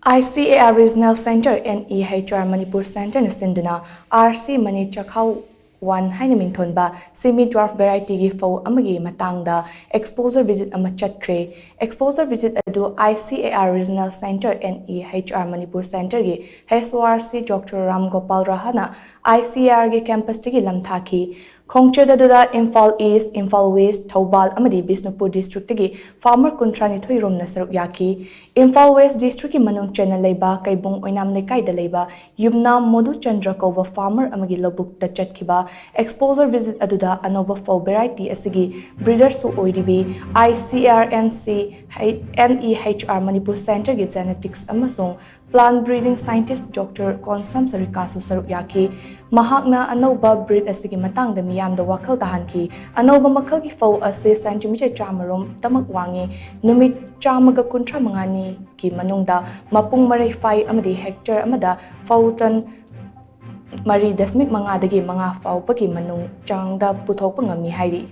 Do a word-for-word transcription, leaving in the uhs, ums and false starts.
ICAR Regional Center, NEHR Manipur Centreꯅ ꯁꯤꯟꯗꯨꯅ RC Mane Chakhao one ꯍꯥꯏꯅ ꯃꯤꯡꯊꯣꯟꯕ semi dwarf varietyꯒꯤ ꯐꯧ ꯑꯃꯒꯤ ꯃꯇꯥꯡꯗ exposure visit ꯑꯃ ꯆꯠꯈ꯭ꯔꯦ꯫ Exposure visit ꯑꯗꯨ ICAR Regional Center, NEHR Manipur Centreꯒꯤ HORC Doctor Ram Gopal Rahaꯅ ICARꯒꯤ campusꯇꯒꯤ ꯂꯝꯊꯥꯈꯤ꯫ ꯈꯣꯡꯆꯠ ꯑꯗꯨꯗ ꯏꯝꯐꯥꯜ East, ꯏꯝꯐꯥꯜ West, ꯊꯧꯕꯥꯜ ꯑꯃꯗꯤ ꯕꯤꯁꯅꯨꯄꯨꯔ districtꯒꯤ farmer ꯀꯨꯟꯊ꯭ꯔꯥ ꯅꯤꯊꯣꯏ ꯔꯣꯝꯅ ꯁꯔꯨꯛ ꯌꯥꯈꯤ꯫ ꯏꯝꯐꯥꯜ West districtꯀꯤ ꯃꯅꯨꯡ ꯆꯟꯅ ꯂꯩꯕ ꯀꯩꯕꯨꯡ ꯑꯣꯏꯅꯥꯝ ꯂꯩꯀꯥꯏꯗ ꯂꯩꯕ ꯌꯨꯝꯅꯥꯝ ꯃꯣꯗꯨ ꯆꯟꯗ꯭ꯔ ꯀꯧꯕ farmer ꯑꯃꯒꯤ ꯂꯧꯕꯨꯛꯇ ꯆꯠꯈꯤꯕ exposure visit ꯑꯗꯨꯗ ꯑꯅꯧꯕ ꯐꯧ variety ꯑꯁꯤꯒꯤ breederꯁꯨ ꯑꯣꯏꯔꯤꯕꯤ ICAR NC, NEHR Manipur Centreꯒꯤ genetics ꯑꯃꯁꯨꯡ plant breeding scientist Doctor Konsam ꯁꯔꯤꯀꯥꯁꯨ ꯁꯔꯨꯛ ꯌꯥꯈꯤ꯫ ꯃꯍꯥꯛꯅ ꯑꯅꯧꯕ breed ꯑꯁꯤꯒꯤ ꯃꯇꯥꯡꯗ ꯃꯤꯌꯥꯝꯗ ꯋꯥꯈꯜ ꯇꯥꯍꯟꯈꯤ꯫ ꯑꯅꯧꯕ ꯃꯈꯜꯒꯤ ꯐꯧ ꯑꯁꯤ centimeter ꯆꯥꯝꯃ ꯔꯣꯝ ꯇꯃꯛ ꯋꯥꯡꯉꯤ꯫ ꯅꯨꯃꯤꯠ ꯆꯥꯝꯃꯒ ꯀꯨꯟꯊ꯭ꯔꯥ ꯃꯉꯥꯅꯤꯒꯤ ꯃꯅꯨꯡꯗ ꯃꯄꯨꯡ ꯃꯔꯩ ꯐꯥꯏ ꯑꯃꯗꯤ hectare ꯑꯃꯗ ꯐꯧ ton ꯃꯔꯤ ꯗꯁꯃꯤꯛ ꯃꯉꯥꯗꯒꯤ ꯃꯉꯥ ꯐꯥꯎꯕꯒꯤ ꯃꯅꯨꯡ ꯆꯥꯡꯗ ꯄꯨꯊꯣꯛꯄ ꯉꯝꯃꯤ ꯍꯥꯏꯔꯤ꯫